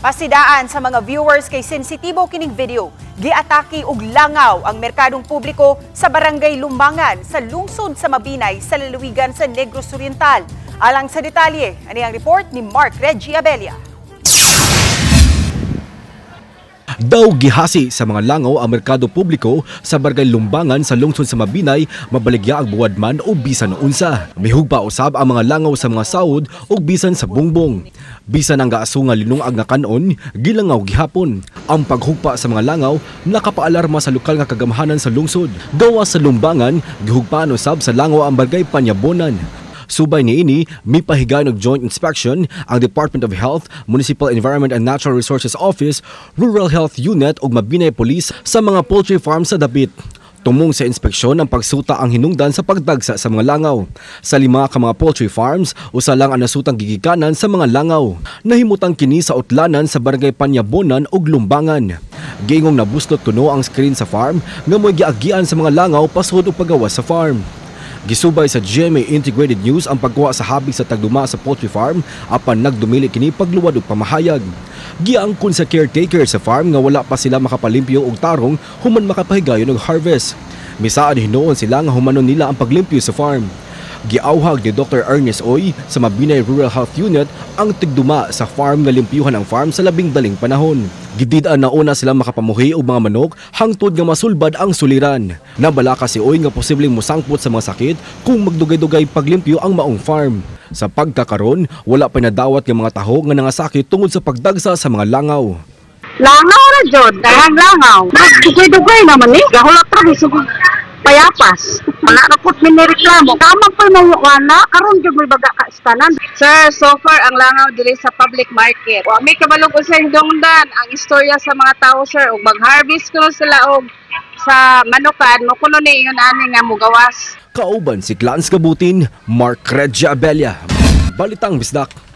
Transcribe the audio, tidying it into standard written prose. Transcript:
Pasidaan sa mga viewers kay sensitibo kining video. Giatake og langaw ang merkadong publiko sa Barangay Lumbangan sa lungsod sa Mabinay sa lalawigan sa Negros Oriental. Alang sa detalye, ani ang report ni Mark Reggie Abella. Daw gihasi sa mga langaw ang merkado publiko sa Barangay Lumbangan sa lungsod sa Mabinay, mabaligya ang buwadman o bisan unsa. Mihugpa usab ang mga langaw sa mga sawod o bisan sa bungbong. Bisan ang gaaso nga linungag nga kanon, gilangaw gihapon. Ang paghugpa sa mga langaw nakapaalarma sa lokal nga kagamhanan sa lungsod. Gawa sa Lumbangan, gihugpaan usab sa langaw ang Barangay Panyabonan. Subay niini, mipahigayon og joint inspection ang Department of Health, Municipal Environment and Natural Resources Office, Rural Health Unit ug Mabinay Police sa mga poultry farm sa dapit. Tumong sa inspeksyon ang pagsuta ang hinungdan sa pagdagsa sa mga langaw. Sa 5 ka mga poultry farms, usa lang ang nasutang gigikanan sa mga langaw. Nahimutang kini sa utlanan sa Barangay Panyabonan ug Lumbangan. Giingong nabuslot kuno ang screen sa farm nga mo'y giagian sa mga langaw pasod og pagawas sa farm. Gisubay sa GMA Integrated News ang pagkuha sa habig sa tagduma sa poultry farm apan nagdumili kini pagluwad og pamahayag. Giangkon sa caretaker sa farm nga wala pa sila makapalimpyo og tarong human makapahigayon og harvest. Misaad hinuon sila nga humanon nila ang paglimpyo sa farm. Giawhag ni Dr. Ernest Oy sa Mabinay Rural Health Unit ang tigduma sa farm nga limpyuhan ang farm sa labing daling panahon. Gidid-an na una sila makapamuhi og mga manok hangtod nga masulbad ang suliran. Nabalaka si Oy nga posibleng mosangpot sa mga sakit kung magdugay-dugay paglimpyo ang maong farm. Sa pagkakaron, wala pa nadawat nga mga taho nga nangasakit tungod sa pagdagsa sa mga langaw. Langaw ra jud, dahang langaw. Dugay-dugay naman ni. Gahulat ra bisag payapas. Wala ra pud mi nireklamo. Tama pa mo wala karon jud may baga ka istanan. Sir, so far ang langaw diri sa public market. Wa may kabalog unsay hindungdan ang istorya sa mga tao, sir, ug mag-harvest kuno sila og sa manukan mo kuno ni ingon ani nga mugawas. Kauban si Clans Gabutin, Mark Regia Abella. Balitang Bisdak.